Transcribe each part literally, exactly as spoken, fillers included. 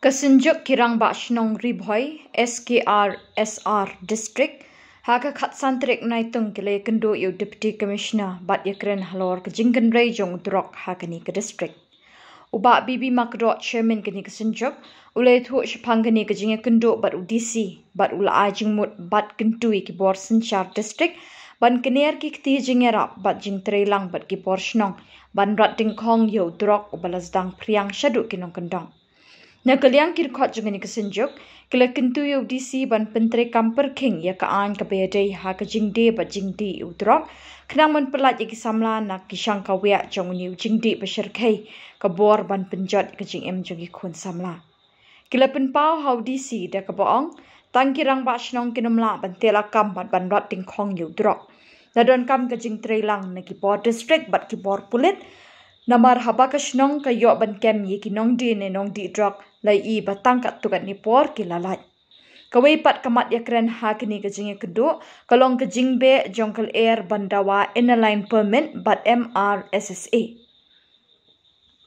Ka Synjuk ki Rangbah Shnong Ri Bhoi, S K R S R District, ha ka khatsan tarik Naitung ki la ïakynduh ïa u Deputy Commissioner bad ïakren halor ka jingkynrei jong u drok ha kane ka district. U Bah B B Makdoh, Chairman kane ka Synjuk, u la ïathuh shaphang kane ka jingïakynduh bad u D C, bad u la ai jingmut bad kyntu ïa ki bor synshar district ban kner ki kti jingïarap bad jingtreilang bad ki bor shnong ban rat dyngkhong ïa u drok uba la sdang phriang shaduh ki nongkyndong. Na ka liang ki dkhot jong kane ka Synjuk, ki la kyntu ïa u D C ban pyntreikam pyrkhing ïa ka aiñ kaba ïadei ha ka jingdie bad jingdih u drok, khnang ban pyllait ïa ki samla na ki shangkawiah jong une u jingdih ba shyrkhei ka bor ban pynjot ïa ka jingim jong ki khun samla. Ki la pynpaw ha u D C da kaba ong, tang ki rangbah shnong kin ym lah ban teh lakam bad ban rat dyngkhong ïa u drok. La donkam ka jingtreilang na ki bor district bad ki bor pulit, namar haba ka shnong ka ïoh ban kem ïa ki nongdie ne nongdih drok, la ïohi ba tang katto katne por ki la lait. Kawei pat ka mat ïakren ha kane ka jingïakynduh ka long ka jingbeh jong ka lyer ban dawa Inner Line Permit bad M R S S A.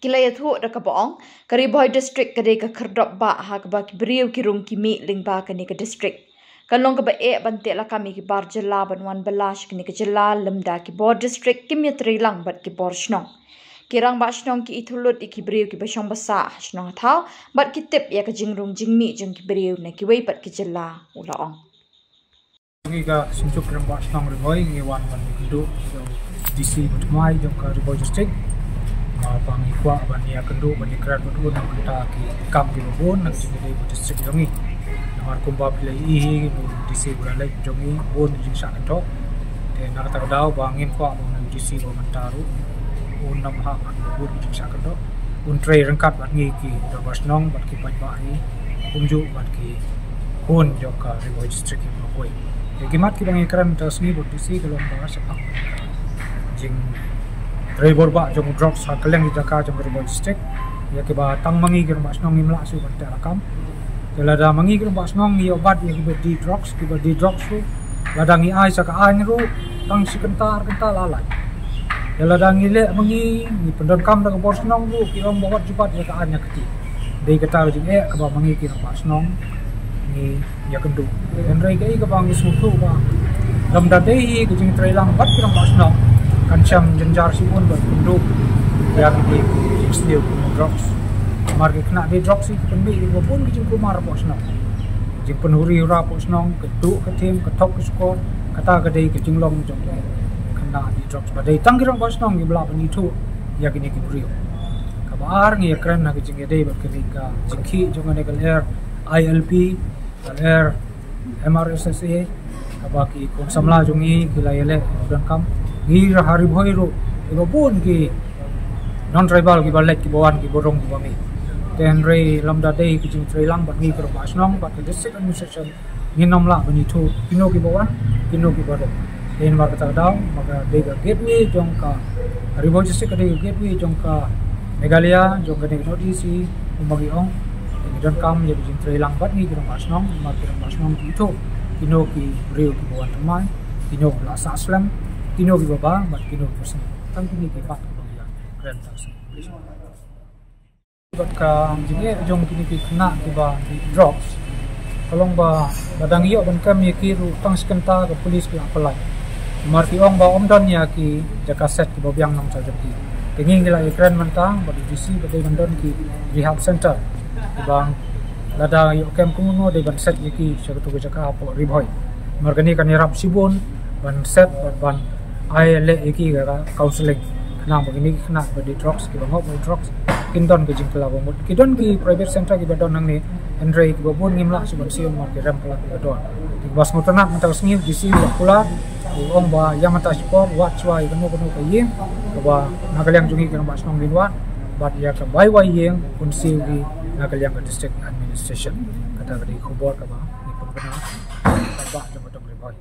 Ki la ïathuh da kaba ong, ka Ri Bhoi District ka dei ka khyrdop bah ha kaba ki briew ki rung ki mih lyngba kane ka district. Kan long kaba eh ban teh lakam ïa ki bar jylla ban wan bylla sha kane ka jylla lymda ki bor district kim ïatreilang bad ki bor shnong. Ki rangbah shnong ki ithuh lut ïa ki briew kiba shong ba sah ha shnong ha thaw bad ki tip ïa ka jingrung jingmih jong ki briew na kiwei pat ki jylla, u la ong. Ngi ka Synjuk Rangbah Shnong Ri Bhoi ngi wan ban ïakynduh ïa u D C ba thymmai jong ka Ri Bhoi District. Ah, ba ngi kwah ban ïakynduh ban ïakren bad u na ka bynta ki kam kiba bun na ka jingïadei bad district jong ngi. Namar kumba phi la ïohi hi, u D C ba la leit jong ngi bun jingshah kyndoh. Te na kata ka daw ba ngim kwah ba u D C ba mynta ruh un nym hap ban bun jingshah kyndoh. Un trei ryngkat bad ngi ki dorbar shnong bad ki paidbah hi, kumjuh bad ki khun jong ka Ri Bhoi District kiba khuid. Ïa ki mat kiba ngi kren mynta ka sngi bad u D C ka long ba shaphang jingtrei bor bah jong u drugs ha kylleng ki jaka jong ka Ri Bhoi District. Ïa kiba tang ma ngi ki rangbah shnong ngim lah shuh ban teh lakam. Te lada ma ngi ki rangbah shnong ngi ïoh bat ïa kiba die drugs, kiba die drugs ruh, lada ngi ai sa ka aiñ ruh, tang shi kynta ar kynta la lait. Te lada ngi leh ma ngi, ngi pyndonkam da ka bor shnong ruh, ki ong ba wat ju bat ïa ka aiñ ha ka kti. Dei kata ka jingeh kaba ma ngi ki rangbah shnong ngi ïakynduh. Hynrei kaei kaba ngi sngewthuh ba lymda dei hi ka jingtreilang bad ki rangbah shnong, kan shem jynjar shibun ban pynduh ïa ki jingsniew kum drugs. Namar ki khynnah die drugs hi ki pynmih ïa kiba bun ki jingkulmar hapoh shnong. Jingpynhuri hura hapoh shnong, ka duh ka thiem, ka thok ka shkor, kata ka dei ka jinglong jong ki khynnah die drugs. Ba dei tang ki rangbah shnong kiba lah ban ithuh ïa kine ki briew. Kaba ar ngi ïakren ha ka jingïadei bad kane ka jingkhih jong kane ka lyer I L P, ka lyer M R S S A, kaba ki khun samla jong ngi ki la ïaleh donkam. Ngi ha Ri Bhoi ruh kiba bun ki non-tribal kiba leit kiba wan kiba rung kiba mih. Te hynrei lymda dei ka jingtreilang bad ngi ki rangbah shnong bad ka district administration ngin ym lah ban ithuh kino kiba wan, kino kiba rung. Te namar kata ka daw, ma ka dei ka gateway jong ka Ri Bhoi District ka dei ka gateway jong ka Meghalaya, jong ka dei ka North East, kumba ngi ong. Te ngi donkam ïa ka jingtreilang bad ngi ki rangbah shnong, namar ki rangbah shnong ki ithuh kino ki briew kiba wan thymmai, kino kiba la sah slem, kino kiba bha, bad kino kiba sniew. Tang kine ki mat kiba ngi ïakren tang shu. Bad ka jingeh jong kine ki khynnah kiba die drugs ka long ba lada ngi ïoh ban kem ïa ki ruh tang shi kynta ka pulit ki la pyllait. Namar ki ong ba ym don ïa ki jaka set kiba biang nongshah jong ki. Te ngi ngi la ïakren mynta bad u D C ba dei ban don ki rehab center kiba lada ïoh kem kumno dei ban set ïa ki sha katu ka jaka hapoh Ri Bhoi. Namar kane kan ïarap shibun ban set bad ban ai leh ïa ki ka counselling. Khnang ba kine ki khynnah ba die drugs, kiba ngop ïa drugs, kin don ka jingkylla ba mut. Ki don ki private center kiba don hangne, hynrei kiba bun ngim lah shuh ban siew namar ki rem kylla kiba don. Te kaba sngewtynnat mynta ka sngi u D C u la kular, u ong ba ïa mynta shipor wad shuwa ïa kano kano ka ïing kaba na ka liang jong ngi ki rangbah shnong ngin wad, bad ïa ka bai wai ïing un siew hi na ka liang ka district administration. Kata ka dei ka khubor kaba ngi pynbna. Kaba jong ka dong Ri Bhoi.